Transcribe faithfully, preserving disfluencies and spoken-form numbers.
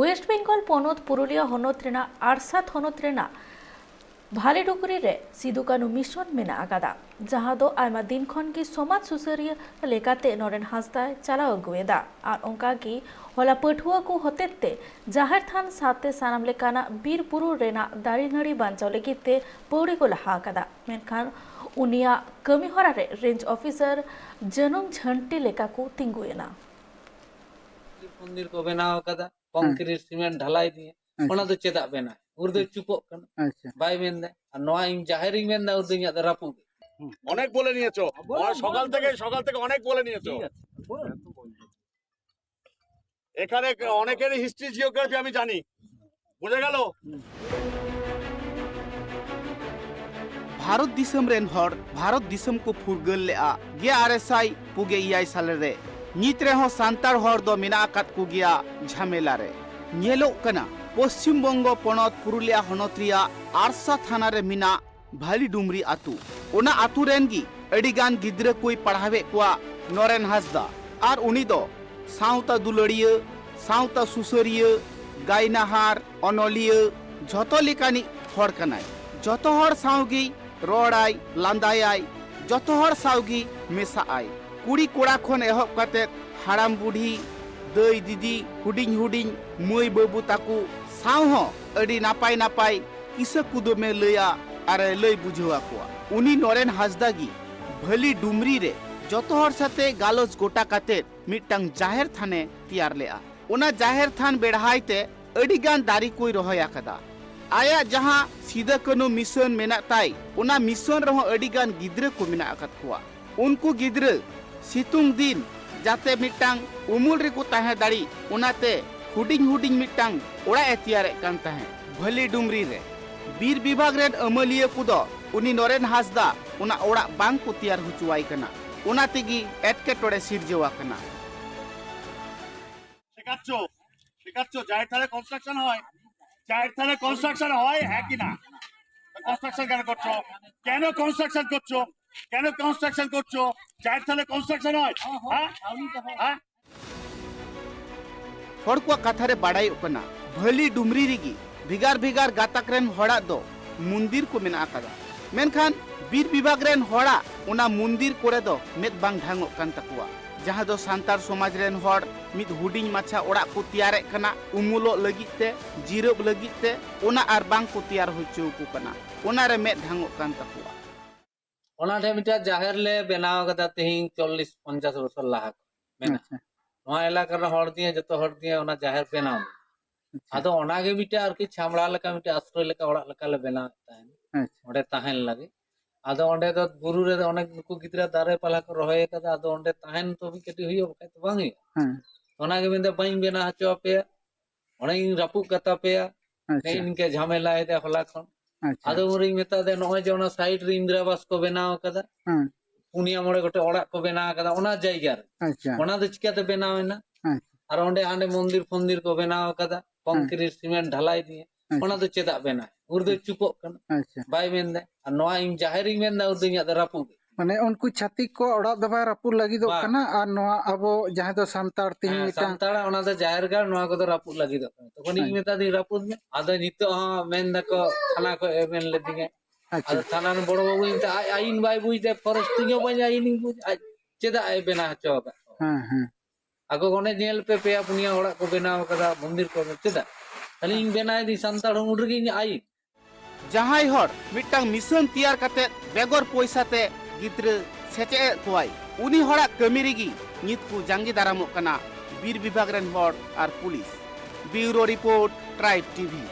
West Bengal ᱯᱚᱱᱚᱛ ᱯᱩᱨᱩᱞᱤᱭᱟᱹ ᱦᱚᱱᱚᱛ ᱨᱮᱱᱟᱜ ᱟᱲᱥᱟ ᱛᱷᱚᱱᱚᱛ ᱨᱮᱱᱟᱜ ᱵᱷᱟᱞᱤᱰᱩᱜᱽᱨᱤ ᱨᱮ ᱥᱤᱫᱩ ᱠᱟᱹᱱᱩ ᱢᱤᱥᱚᱱ ᱢᱮᱱᱟᱜ ᱟᱠᱟᱫᱟ, ᱡᱟᱦᱟᱸ ᱫᱚ ᱟᱭᱢᱟ ᱫᱤᱱ ᱠᱷᱚᱱ ᱜᱮ ᱥᱚᱢᱟᱡᱽ ᱥᱩᱥᱟᱹᱨᱤᱭᱟᱹ ᱞᱮᱠᱟᱛᱮ ᱱᱚᱨᱮᱱ ᱦᱟᱸᱥᱫᱟᱭ ᱪᱟᱞᱟᱣ ᱟᱹᱜᱩᱭᱮᱫᱟ᱾ ᱟᱨ ᱚᱱᱠᱟ ᱜᱮ ᱦᱚᱞᱟ ᱯᱟᱹᱴᱷᱩᱣᱟᱹ ᱠᱚ ᱦᱚᱛᱮᱛ ᱛᱮ ᱡᱟᱦᱮᱨ ᱛᱷᱟᱱ ᱥᱟᱶᱛᱮ ᱥᱟᱱᱟᱢ ᱞᱮᱠᱟᱱᱟᱜ ᱵᱤᱨ ᱵᱩᱨᱩ ᱨᱮᱱᱟᱜ ᱫᱟᱨᱮ ᱱᱟᱹᱲᱤ ᱵᱟᱧᱪᱟᱣ ᱞᱟᱹᱜᱤᱫ ᱛᱮ ᱯᱟᱹᱣᱲᱤ ᱠᱚ ᱞᱟᱦᱟ ᱟᱠᱟᱫᱟ᱾ ᱢᱮᱱᱠᱷᱟᱱ ᱩᱱᱤᱭᱟᱜ ᱠᱟᱹᱢᱤ ᱦᱚᱨᱟ ᱨᱮ ᱨᱮᱧᱡᱽ ᱚᱯᱷᱤᱥᱟᱨ ᱡᱟᱹᱱᱩᱢ ᱡᱷᱟᱹᱱᱴᱤ ᱞᱮᱠᱟ ᱠᱚ ᱛᱤᱸᱜᱩᱭᱮᱱᱟ᱾ ᱢᱚᱱᱫᱤᱨ ᱠᱚ ᱵᱮᱱᱟᱣ ᱟᱠᱟᱫᱟ, ᱠᱚᱝᱠᱨᱤᱴ ᱥᱤᱢᱮᱱᱴ ᱰᱷᱟᱞᱟᱭ ᱫᱤᱭᱮ, ᱟᱪᱪᱷᱟ᱾ ᱚᱱᱟ ᱫᱚ ᱪᱮᱫᱟᱜ ᱵᱮᱱᱟᱣ? ᱩᱱᱤ ᱫᱚ ᱟᱪᱪᱷᱟ᱾ ᱪᱩᱯᱚᱜ ᱠᱟᱱᱟ, ᱟᱪᱪᱷᱟ᱾ ᱵᱟᱭ ᱢᱮᱱᱫᱟ᱾ ᱟᱨ ᱱᱚᱣᱟ ᱤᱧ ᱡᱟᱦᱮᱨ ᱤᱧ ᱢᱮᱱᱫᱟ, ᱩᱱᱤ ᱫᱚ ᱤᱧᱟᱹᱜ ᱫᱚ ᱨᱟᱹᱯᱩᱫ᱾ অনেক বলে নিয়েছো। সকাল থেকে, সকাল থেকে অনেক বলে নিয়েছো। এখানে অনেকেরই হিস্ট্রি জিওগ্রাফি আমি জানি, বুঝে গেল? ᱵᱷᱟᱨᱚᱛ ᱫᱤᱥᱚᱢ ᱨᱮᱱ ᱦᱚᱲ ᱵᱷᱟᱨᱚᱛ ᱫᱤᱥᱚᱢ ᱠᱚ ᱯᱷᱩᱨᱜᱟᱹᱞ ᱞᱮᱫᱼᱟ ᱜᱮᱞ ᱟᱨᱮ ᱥᱟᱭ ᱯᱩᱜᱮ ᱮᱭᱟᱭ ᱥᱟᱞᱮ ᱨᱮ᱾ ᱱᱤᱛ ᱨᱮᱦᱚᱸ ᱥᱟᱱᱛᱟᱲ ᱦᱚᱲ ᱫᱚ ᱢᱮᱱᱟᱜ ᱟᱠᱟᱫ ᱠᱚᱜᱮᱭᱟ ᱡᱷᱟᱢᱮᱞᱟ ᱨᱮ᱾ ᱧᱮᱞᱚᱜ ᱠᱟᱱᱟ, ᱯᱚᱥᱪᱤᱢ ᱵᱚᱝᱜᱚ ᱯᱚᱱᱚᱛ ᱯᱩᱨᱩᱞᱤᱭᱟ ᱦᱚᱱᱚᱛ ᱨᱮᱭᱟᱜ ᱟᱨᱥᱟ ᱛᱷᱟᱱᱟ ᱨᱮ ᱢᱮᱱᱟᱜ ᱵᱷᱟᱞᱤ ᱰᱩᱢᱨᱤ ᱟᱹᱛᱩ᱾ ᱚᱱᱟ ᱟᱹᱛᱩ ᱨᱮᱱ ᱜᱮ ᱟᱹᱰᱤ ᱜᱟᱱ ᱜᱤᱫᱽᱨᱟᱹ ᱠᱚᱭ ᱯᱟᱲᱦᱟᱣᱮᱫ ᱠᱚᱣᱟ ᱱᱚᱨᱮᱱ ᱦᱟᱸᱥᱫᱟ᱾ ᱟᱨ ᱩᱱᱤ ᱫᱚ ᱥᱟᱶᱛᱟ ᱫᱩᱞᱟᱹᱲᱤᱭᱟᱹ, ᱥᱟᱶᱛᱟ ᱥᱩᱥᱟᱹᱨᱤᱭᱟᱹ, ᱜᱟᱭᱱᱟᱦᱟᱨ, ᱚᱱᱚᱞᱤᱭᱟᱹ, ᱡᱷᱚᱛᱚ ᱞᱮᱠᱟᱱᱤᱡ ᱦᱚᱲ ᱠᱟᱱᱟᱭ᱾ ᱡᱷᱚᱛᱚ ᱦᱚᱲ ᱥᱟᱶ ᱜᱮᱭ ᱨᱚᱲᱟᱭ, ᱞᱟᱸᱫᱟᱭᱟᱭ, ᱡᱷᱚᱛᱚ ᱦᱚᱲ ᱥᱟᱶ ᱜᱮ ᱢᱮᱥᱟᱜ ᱟᱭ᱾ ᱠᱩᱲᱤ ᱠᱚᱲᱟ ᱠᱷᱚᱱ ᱮᱦᱚᱵ ᱠᱟᱛᱮ ᱦᱟᱲᱟᱢ ᱵᱩᱰᱷᱤ, ᱫᱟᱹᱭ ᱫᱤᱫᱤ, ᱦᱩᱰᱤᱧ ᱦᱩᱰᱤᱧ ᱢᱟᱹᱭ ᱵᱟᱹᱵᱩ ᱛᱟᱠᱚ ᱥᱟᱶ ᱦᱚᱸ ᱟᱹᱰᱤ ᱱᱟᱯᱟᱭ ᱱᱟᱯᱟᱭ ᱠᱤᱥᱟᱹ ᱠᱩᱫᱩᱢᱮ ᱞᱟᱹᱭᱟ ᱟᱨᱮ ᱞᱟᱹᱭ ᱵᱩᱡᱷᱟᱹᱣ ᱟᱠᱚᱣᱟ᱾ ᱩᱱᱤ ᱱᱚᱨᱮᱱ ᱦᱟᱸᱥᱫᱟ ᱜᱮ ᱵᱷᱟᱹᱞᱤ ᱰᱩᱢᱨᱤ ᱨᱮ ᱡᱚᱛᱚ ᱦᱚᱲ ᱥᱟᱛᱮ ᱜᱟᱞᱚᱪ ᱜᱚᱴᱟ ᱠᱟᱛᱮ ᱢᱤᱫᱴᱟᱝ ᱡᱟᱦᱮᱨ ᱛᱷᱟᱱᱮ ᱛᱮᱭᱟᱨ ᱞᱮᱫᱼᱟ᱾ ᱚᱱᱟ ᱡᱟᱦᱮᱨ ᱛᱷᱟᱱ ᱵᱮᱲᱦᱟᱭ ᱛᱮ ᱟᱹᱰᱤ ᱜᱟᱱ ᱫᱟᱨᱮ ᱠᱚᱭ ᱨᱚᱦᱚᱭ ᱟᱠᱟᱫᱟ᱾ ᱟᱭᱟᱜ ᱡᱟᱦᱟᱸ ᱥᱤᱫᱟᱹ ᱠᱟᱹᱱᱩ ᱢᱤᱥᱚᱱ ᱢᱮᱱᱟᱜ ᱛᱟᱭ, ᱚᱱᱟ ᱢᱤᱥᱚᱱ ᱨᱮᱦᱚᱸ ᱟᱹᱰᱤ ᱜᱟᱱ ᱜᱤᱫᱽᱨᱟᱹ ᱠᱚ ᱢᱮᱱᱟᱜ ᱟᱠᱟᱫ ᱠᱚᱣᱟ᱾ ᱩᱱᱠᱩ ᱜᱤᱫᱽᱨᱟᱹ ᱥᱤᱛᱩᱝ ᱫᱤᱱ ᱡᱟᱛᱮ ᱢᱤᱫᱴᱟᱝ ᱩᱢᱩᱞ ᱨᱮᱠᱚ ᱛᱟᱦᱮᱸ ᱫᱟᱲᱮᱜ, ᱚᱱᱟᱛᱮ ᱦᱩᱰᱤᱧ ᱦᱩᱰᱤᱧ ᱢᱤᱫᱴᱟᱝ ᱚᱲᱟᱜ ᱮ ᱛᱮᱭᱟᱨᱮᱫ ᱠᱟᱱ ᱛᱟᱦᱮᱸᱫ ᱵᱷᱟᱹᱞᱤ ᱰᱩᱢᱨᱤ ᱨᱮ᱾ ᱵᱤᱨ ᱵᱤᱵᱷᱟᱜᱽ ᱨᱮᱱ ᱟᱹᱢᱟᱹᱞᱤᱭᱟᱹ ᱠᱚᱫᱚ ᱩᱱᱤ ᱱᱚᱨᱮᱱ ᱦᱟᱸᱥᱫᱟ ᱚᱱᱟ ᱚᱲᱟᱜ ᱵᱟᱝ ᱠᱚ ᱛᱮᱭᱟᱨ ᱦᱚᱪᱚᱣᱟᱭ ᱠᱟᱱᱟ᱾ ᱚᱱᱟ ᱛᱮᱜᱮ ᱮᱴᱠᱮᱴᱚᱬᱮ ᱥᱤᱨᱡᱟᱹᱣ ᱟᱠᱟᱱᱟ᱾ শেখাচ্ছ, শেখাচ্ছ, জাহের থানে কনস্ট্রাকশন হয়, জাহের থানে কনস্ট্রাকশন হয়, হ্যাঁ কি না? কনস্ট্রাকশন কেন করছো? কেন কনস্ট্রাকশন করছো? কেন কনস্ট্রাকশন করছো? জাহের থানে কনস্ট্রাকশন হয়? হ্যাঁ, হ্যাঁ। ᱦᱚᱲ ᱠᱚᱣᱟᱜ ᱠᱟᱛᱷᱟ ᱨᱮ ᱵᱟᱲᱟᱭᱚᱜ ᱠᱟᱱᱟ, ᱵᱷᱟᱹᱞᱤ ᱰᱩᱢᱨᱤ ᱨᱮᱜᱮ ᱵᱷᱮᱜᱟᱨ ᱵᱷᱮᱜᱟᱨ ᱜᱟᱛᱟᱠ ᱨᱮᱱ ᱦᱚᱲᱟᱜ ᱫᱚ ᱢᱚᱱᱫᱤᱨ ᱠᱚ ᱢᱮᱱᱟᱜ ᱟᱠᱟᱫᱟ, ᱢᱮᱱᱠᱷᱟᱱ ᱵᱤᱨ ᱵᱤᱵᱷᱟᱜᱽ ᱨᱮᱱ ᱦᱚᱲᱟᱜ ᱚᱱᱟ ᱢᱚᱱᱫᱤᱨ ᱠᱚᱨᱮ ᱫᱚ ᱢᱮᱫ ᱵᱟᱝ ᱰᱷᱟᱝᱚᱜ ᱠᱟᱱ ᱛᱟᱠᱚᱣᱟ, ᱡᱟᱦᱟᱸ ᱫᱚ ᱥᱟᱱᱛᱟᱲ ᱥᱚᱢᱟᱡᱽ ᱨᱮᱱ ᱦᱚᱲ ᱢᱤᱫ ᱦᱩᱰᱤᱧ ᱢᱟᱪᱷᱟ ᱚᱲᱟᱜ ᱠᱚ ᱛᱮᱭᱟᱨᱮᱫ ᱠᱟᱱᱟ, ᱩᱢᱩᱞᱚᱜ ᱞᱟᱹᱜᱤᱫ ᱛᱮ, ᱡᱤᱨᱟᱹᱵ ᱞᱟᱹᱜᱤᱫ ᱛᱮ, ᱚᱱᱟ ᱟᱨ ᱵᱟᱝ ᱠᱚ ᱛᱮᱭᱟᱨ ᱦᱚᱪᱚ ᱟᱠᱚ ᱠᱟᱱᱟ, ᱚᱱᱟ ᱨᱮ ᱢᱮᱫ ᱰᱷᱟᱝᱚᱜ ᱠᱟᱱ ᱛᱟᱠᱚᱣᱟ᱾ ᱚᱱᱟ ᱴᱷᱮᱱ ᱢᱤᱫᱴᱟᱝ ᱡᱟᱦᱮᱨ ᱞᱮ ᱵᱮᱱᱟᱣ ᱟᱠᱟᱫᱟ, ᱛᱮᱦᱮᱧ ᱪᱚᱞᱞᱤᱥ ᱯᱚᱧᱪᱟᱥ ᱵᱚᱪᱷᱚᱨ ᱞᱟᱦᱟ ᱠᱷᱚᱱ ᱢᱮᱱᱟᱜᱼᱟ᱾ ᱟᱪᱪᱷᱟ᱾ ᱱᱚᱣᱟ ᱮᱞᱟᱠᱟ ᱨᱮᱱ ᱦᱚᱲ ᱫᱤᱭᱮ, ᱡᱚᱛᱚ ᱦᱚᱲ ᱫᱤᱭᱮ ᱚᱱᱟ ᱡᱟᱦᱮᱨ ᱵᱮᱱᱟᱣ ᱢᱮᱱᱟᱜᱼᱟ᱾ ᱟᱪᱪᱷᱟ᱾ ᱟᱫᱚ ᱚᱱᱟᱜᱮ ᱢᱤᱫᱴᱮᱱ ᱟᱨᱠᱤ ᱪᱷᱟᱢᱲᱟ ᱞᱮᱠᱟ, ᱢᱤᱫᱴᱮᱱ ᱟᱥᱨᱚᱭ ᱞᱮᱠᱟ ᱚᱲᱟᱜ ᱞᱮᱠᱟ ᱞᱮ ᱵᱮᱱᱟᱣᱮᱫ ᱛᱟᱦᱮᱸᱱ, ᱟᱪᱪᱷᱟ᱾ ᱚᱸᱰᱮ ᱛᱟᱦᱮᱱ ᱞᱟᱹᱜᱤᱫ᱾ ᱟᱫᱚ ᱚᱸᱰᱮ ᱫᱚ ᱵᱩᱨᱩ ᱨᱮ ᱚᱱᱮᱠ ᱱᱩᱠᱩ ᱜᱤᱫᱽᱨᱟᱹ ᱫᱟᱨᱮ ᱯᱟᱞᱦᱟ ᱠᱚ ᱨᱚᱦᱚᱭ ᱟᱠᱟᱫᱟ, ᱟᱫᱚ ᱚᱸᱰᱮ ᱛᱟᱦᱮᱱ ᱛᱚ ᱢᱤᱫ ᱠᱟᱹᱴᱤᱡ ᱦᱩᱭᱩᱜᱼᱟ, ᱵᱟᱠᱷᱟᱡ ᱫᱚ ᱵᱟᱝ ᱦᱩᱭᱩᱜᱼᱟ᱾ ᱦᱮᱸ᱾ ᱚᱱᱟᱜᱮ ᱢᱮᱱᱫᱟ, "ᱵᱟᱹᱧ ᱵᱮᱱᱟᱣ ᱦᱚᱪᱚ ᱟᱯᱮᱭᱟ, ᱚᱸᱰᱮ ᱟᱪᱪᱷᱟ᱾ ᱤᱧ ᱱᱤᱝᱠᱟᱹ ᱡᱷᱟᱢᱮᱞᱟᱭᱮᱫᱟ ᱦᱚᱞᱟ ᱠᱷᱚᱱ᱾" ᱟᱪᱪᱷᱟ᱾ ᱟᱫᱚ ᱩᱱᱨᱮᱧ ᱢᱮᱛᱟ ᱫᱮᱭᱟ, "ᱱᱚᱜᱼᱚᱭ ᱡᱮ ᱚᱱᱟ ᱥᱟᱭᱤᱰ ᱨᱮ ᱤᱱᱫᱨᱟ ᱟᱵᱟᱥ ᱠᱚ ᱵᱮᱱᱟᱣ ᱟᱠᱟᱫᱟ, ᱦᱮᱸ᱾ ᱯᱩᱱᱭᱟ ᱢᱚᱬᱮ ᱜᱚᱴᱮᱡ ᱚᱲᱟᱜ ᱠᱚ ᱵᱮᱱᱟᱣ ᱟᱠᱟᱫᱟ ᱚᱱᱟ ᱡᱟᱭᱜᱟ ᱨᱮ, ᱟᱪᱪᱷᱟ᱾ ᱚᱱᱟ ᱫᱚ ᱪᱤᱠᱟᱹᱛᱮ ᱵᱮᱱᱟᱣ ᱮᱱᱟ? ᱟᱪᱪᱷᱟ᱾ ᱟᱨ ᱚᱸᱰᱮ ᱦᱟᱸᱰᱮ ᱢᱚᱱᱫᱤᱨ ᱯᱷᱚᱱᱫᱤᱨ ᱠᱚ ᱵᱮᱱᱟᱣ ᱟᱠᱟᱫᱟ, ᱦᱮᱸ᱾ ᱠᱚᱱᱠᱨᱤᱴ ᱥᱤᱢᱮᱱᱴ ᱰᱷᱟᱞᱟᱭ ᱫᱤᱭᱮ, ᱟᱪᱪᱷᱟ᱾ ᱚᱱᱟ ᱫᱚ ᱪᱮᱫᱟᱜ ᱵᱮᱱᱟᱣ?" ᱩᱱᱨᱮ ᱫᱚᱭ ᱟᱪᱪᱷᱟ᱾ ᱪᱩᱯᱚᱜ ᱠᱟᱱᱟ, ᱟᱪᱪᱷᱟ᱾ ᱵᱟᱭ ᱢᱮᱱᱫᱟ᱾ ᱟᱨ ᱱᱚᱣᱟ ᱤᱧ ᱡᱟᱦᱮᱨ ᱤᱧ ᱢᱮᱱᱫᱟ, ᱩᱱᱨᱮ ᱫᱚ ᱤᱧᱟᱹᱜ ᱫᱚ ᱨᱟᱹᱯᱩᱫ᱾ ᱢᱟᱱᱮ ᱩᱱᱠᱩ ᱪᱷᱟᱹᱛᱤᱠ ᱠᱚ ᱚᱲᱟᱜ ᱫᱚ ᱵᱟᱭ ᱨᱟᱹᱯᱩᱫ ᱞᱟᱹᱜᱤᱫᱚᱜ ᱵᱟᱝ᱾ ᱠᱟᱱᱟ, ᱟᱨ ᱱᱚᱣᱟ ᱟᱵᱚ ᱡᱟᱦᱟᱸ ᱫᱚ ᱥᱟᱱᱛᱟᱲ ᱛᱮᱦᱮᱧ ᱦᱮᱸ, ᱢᱤᱫᱴᱟᱝ ᱥᱟᱱᱛᱟᱲᱟᱜ ᱚᱱᱟ ᱫᱚ ᱡᱟᱦᱮᱨ ᱜᱟᱲ, ᱱᱚᱣᱟ ᱠᱚᱫᱚ ᱨᱟᱹᱯᱩᱫ ᱞᱟᱹᱜᱤᱫᱚᱜ ᱠᱟᱱᱟ᱾ ᱛᱚᱠᱷᱚᱱ ᱤᱧ ᱦᱮᱸ᱾ ᱢᱮᱛᱟ ᱫᱤᱧ, "ᱨᱟᱹᱯᱩᱫ ᱢᱮ", ᱟᱫᱚ ᱱᱤᱛᱚᱜ ᱦᱚᱸ ᱢᱮᱱ ᱫᱟᱠᱚ ᱛᱷᱟᱱᱟ ᱠᱚ ᱮᱵᱷᱮᱱ ᱞᱮᱫᱤᱧᱟ᱾ ᱟᱪᱪᱷᱟ᱾ ᱟᱫᱚ ᱛᱷᱟᱱᱟ ᱨᱮᱱ ᱵᱚᱲᱚ ᱵᱟᱹᱵᱩᱭ ᱢᱮᱛᱟᱭᱟ, "ᱟᱡ ᱟᱭᱤᱱ ᱵᱟᱭ ᱵᱩᱡᱽ ᱫᱟ, ᱯᱷᱚᱨᱮᱥᱴ ᱤᱧ ᱦᱚᱸ ᱵᱟᱹᱧ ᱟᱭᱤᱱᱤᱧ ᱵᱩᱡᱽ, ᱟᱡ ᱪᱮᱫᱟᱜ ᱮ ᱵᱮᱱᱟᱣ ᱦᱚᱪᱚ ᱟᱠᱟᱫ ᱠᱚᱣᱟ?" ᱦᱮᱸ, ᱦᱮᱸ᱾ ᱟᱠᱚ ᱚᱱᱮ ᱧᱮᱞ ᱯᱮ, ᱯᱮᱭᱟ ᱯᱩᱱᱭᱟ ᱚᱲᱟᱜ ᱠᱚ ᱵᱮᱱᱟᱣ ᱟᱠᱟᱫᱟ, ᱢᱚᱱᱫᱤᱨ ᱠᱚ, ᱪᱮᱫᱟᱜ? ᱛᱟᱦᱞᱮ ᱤᱧ ᱵᱮᱱᱟᱣ ᱮᱫᱤᱧ ᱥᱟᱱᱛᱟᱲ ᱦᱚᱸ, ᱩᱱ ᱨᱮᱜᱮ ᱤᱧ ᱟᱭᱤᱱ᱾ ᱡᱟᱦᱟᱸᱭ ᱦᱚᱲ ᱢᱤᱫᱴᱟᱝ ᱢᱤᱥᱚᱱ ᱛᱮᱭᱟᱨ ᱠᱟᱛᱮ ᱵᱮᱜᱚᱨ ᱯᱚᱭᱥᱟ ᱛᱮ ᱜᱤᱫᱽᱨᱟᱹ ᱥᱮᱪᱮᱫ ᱮᱫ ᱠᱚᱣᱟᱭ, ᱩᱱᱤ ᱦᱚᱲᱟᱜ ᱠᱟᱹᱢᱤ ᱨᱮᱜᱮ ᱱᱤᱛ ᱠᱚ ᱡᱟᱸᱜᱮ ᱫᱟᱨᱟᱢᱚᱜ ᱠᱟᱱᱟ ᱵᱤᱨ ᱵᱤᱵᱷᱟᱜᱽ ᱨᱮᱱ ᱦᱚᱲ ᱟᱨ police. Bureau report, tribe TV.